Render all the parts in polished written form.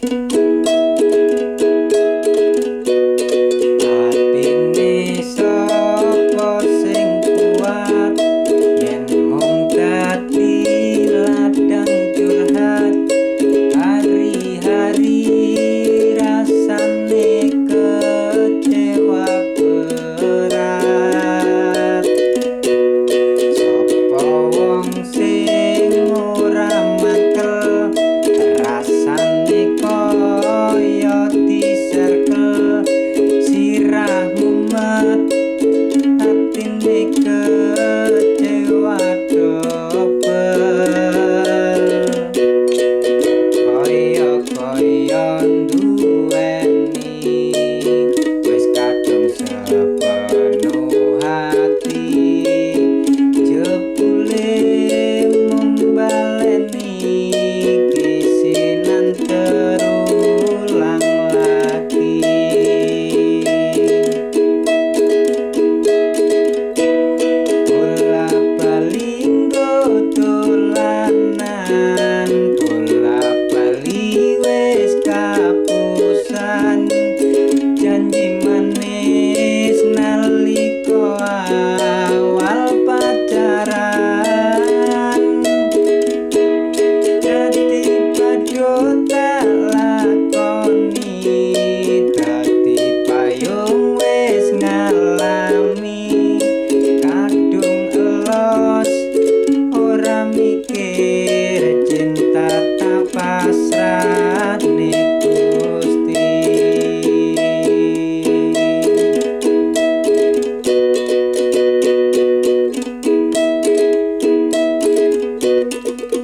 Atine sapa sing kuat yen mung dadi ladang curhat, hari-hari rasane kecewa berat. Sapa wong sing ora mangkel rasane kaya diserkel, sirah mumet atine kecewa dobel. Kaya-kaya nduweni wis kadung sepenuh hati, jebule mung baleni kisinan terulang lagi. Bola bali nggo dolanan, bola bali wis kapusan, janji manis nalika awal pacaran. Dadi badut tak lakoni, dadi payung wis ngalami, kadung elos ora mikir cinta tak pasrahne Gusti.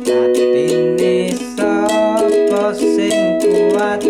Atine sapa sing kuat